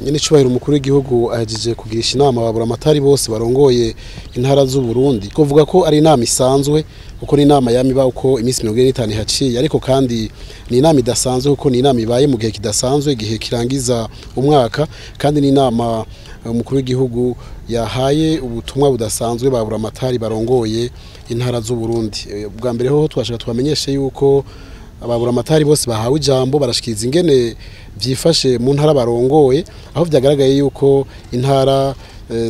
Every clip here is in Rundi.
Nyenicubahiro umukuru w'igihugu ahejeje kugirisha inama baburamatari bose barongoye intara z'u Burundi. Kuvuga ko ari inama isanzwe kuko ni inama yamiba uko iminsi 45 ihaciye, ariko kandi ni inama idasanzwe kuko ni inama ibaye mu gihe kidasanzwe, igihe kirangiza umwaka, kandi ni inama umukuru w'igihugu yahaye ubutumwa budasanzwe baburamatari barongoye intara z'u Burundi. Bwa mbere ho twashaka tubamenyeshe yuko ababuramatari bose bahawe ijambo barashikiriza ingene vyifashe mu ntara barongoye, aho vyagaragaye yuko intara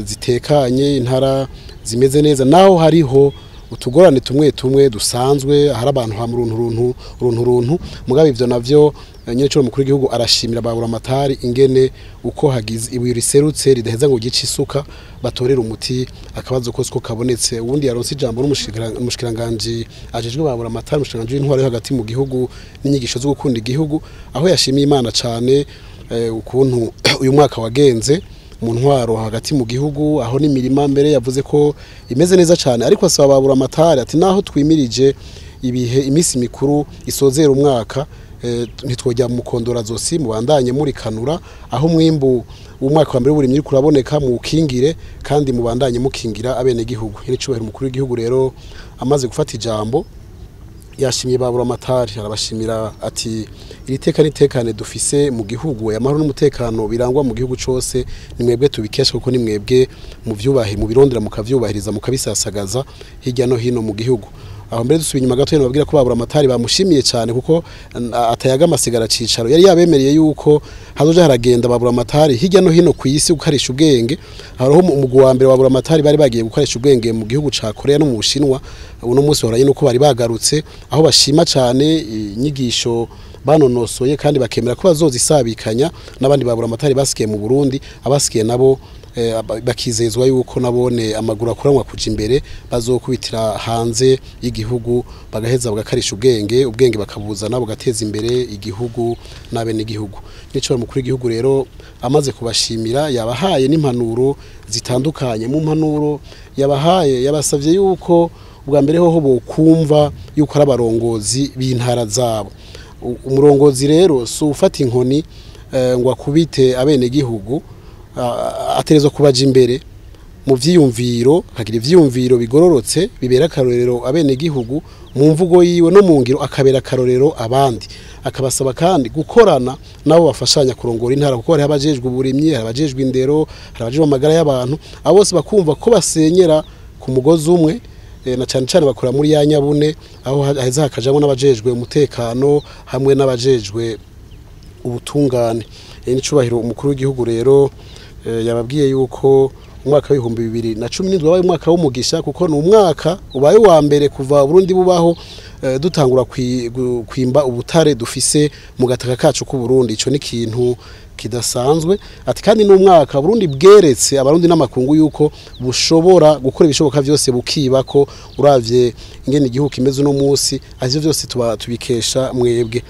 zitekanye, intara zimeze neza, naho hariho utugorane tumwe tumwe dusanzwe, hari abantu ha muruntu runtu runtu. Mugabe ivyo navyo nyenicubahiro umukuru w'igihugu arashimira ababuramatari ingene uko hagize ibuye riserutse ridaheza ngo gice isuka batorera umuti akabazo kose ko kabonetse. Ubundi yaronse ijambo n'umushikiranganje ajejwe baburamatari, umushikiranganje w'intwaro yo hagati mu gihugu n'inyigisho zo gukunda igihugu, aho yashimiye Imana cane ukuntu uyu mwaka wagenze mu ntwaro hagati mu gihugu, aho n'imirima mbere yavuze ko imeze neza cane, ariko asaba baburamatari ati naho twimirije ibihe imisi mikuru isozera umwaka, ntitwojya mu kondora zosi, mubandanye murikanura aho umwimbu w'umwaka wa mbere w'uburimyi uriko uraboneka, muwukingire kandi mubandanye mukingira abenegihugu. Nyenicubahiro umukuru w'igihugu rero amaze gufata ijambo yashimiye baburamatari, arabashimira ati iri teka n'itekane dufise mu gihugu, amahoro n'umutekano birangwa mu gihugu cose ni mwebwe tubikesha, kuko ni mwebwe muvyubahe, mubirondera, mukavyubahiriza, mukabisasagaza hirya no hino mu gihugu. Aho mbere dusubiye inyuma gato nababwira ko baburamatari bamushimiye cyane kuko atayaga amasigara cicaro yari yabemereye yuko hazoja haragenda baburamatari hirya no hino ku isi gukarisha ubwenge. Hariho umugwi wa mbere baburamatari bari bagiye gukarisha ubwenge mu gihugu ca Korea no mu Bushinwa, uno munsi horanye nuko bari bagarutse, aho bashima cyane inyigisho banonosoye kandi bakemera ko bazozisabikanya n'abandi baburamatari basikiye mu Burundi, abasikiye nabo bakizezwa yuko nabone amaguru akuranwa kuja imbere bazokubitira hanze y'igihugu bagaheza bagakarisha ubwenge, ubwenge bakabuzana bugateza imbere igihugu n'abene igihugu. Nico mukuru w'igihugu rero amaze kubashimira yabahaye n'impanuro zitandukanye. Mu mpanuro yabahaye yabasavye yuko ubwa mbere hoho bokumva yuko ari abarongozi b'intara zabo. Umurongozi rero si ufata inkoni ngo akubite abene igihugu, aterezwa kubaja imbere mu vyiyumviro, akagira ivyiyumviro bigororotse bibera akarorero abene gihugu mu mvugo yiwe no mu ngiro, akabera akarorero abandi. Akabasaba kandi gukorana nabo bafashanya kurongora intara, kuko hari abajejwe uburimyi, hari abajejwe indero, hari abajejwe amagara y'abantu, abo bose bakumva ko basenyera ku mugozi umwe, na cane cane bakora muri ya nyabune, aho haheza hakajamwo n'abajejwe umutekano hamwe n'abajejwe ubutungane. Nicubahiro umukuru w'igihugu rero yababwiye yuko umwaka w'ibihumbi bibiri na cumi n'indwi wabaye umwaka w'umugisha, kuko ni umwaka ubaye wa mbere kuva Burundi bubaho dutangura kwimba ubutare dufise mu gataka kacu k'u Burundi. Ico ni ikintu kidasanzwe. Ati kandi ni umwaka Burundi bweretse abarundi n'amakungu yuko bushobora gukora ibishoboka vyose bukibako, uravye ingene igihugu kimeze uno munsi, ivyo vyose tubikesha mwebwe.